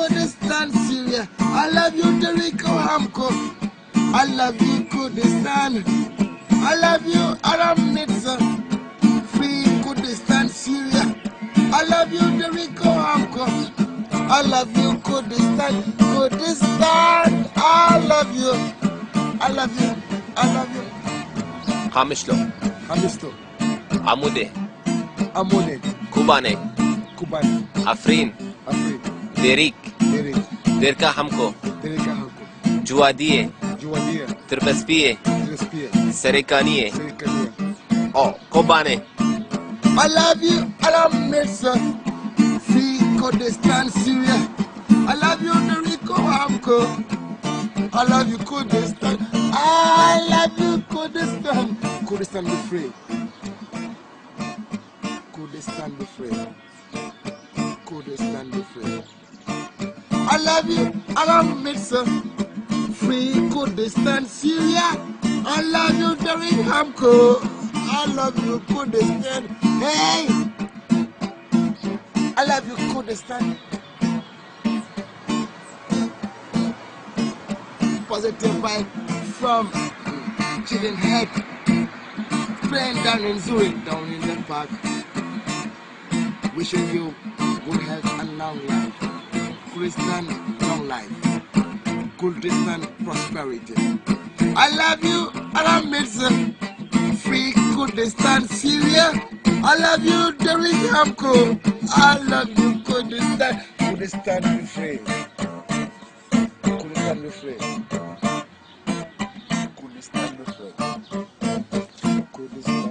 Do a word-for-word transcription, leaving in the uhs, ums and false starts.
Kurdistan, Syria. I love you, Deriko Hamko. I love you, Kurdistan. I love you, Aram Mirza. Free Kurdistan, Syria. I love you, Deriko Hamko. I love you, Kurdistan. Kurdistan, I love you. I love you. I love you. Qamişlo. Qamişlo. Amûdê. Amûdê. Kobanê. Kobanê. Efrîn. Efrîn. Dêrîk. Dêrîk. Dêrka Hemko. Dêrka Hemko. Cuwadiyê. Cuwadiyê. Tirbespiyê. Tirbespiyê. Serêkaniyê. Serêkaniyê. O, Kobanê. I love you, Aram Mirza. Free Kurdistan, Syria. I love you, Deriko Hamko. I love you, Kurdistan. I love you, Kurdistan. Kurdistan be free. Kurdistan be free. Kurdistan be free. I love you, Aram Mirza. Free Kurdistan, Syria. I love you, Derek Hamko. I love you, Kurdistan. Hey! I love you, Kurdistan. Positive vibe from Chilling Head. Playing down in Zurich, down in the park. Wishing you good health and long life. Kurdistan, long life. Kurdistan, prosperity. I love you, Aram Mirza. Free Kurdistan, Syria. I love you, Derek Hamko. I love you, Kurdistan. Kurdistan, be free. Kurdistan, be free. Kurdistan, be free. Kurdistan.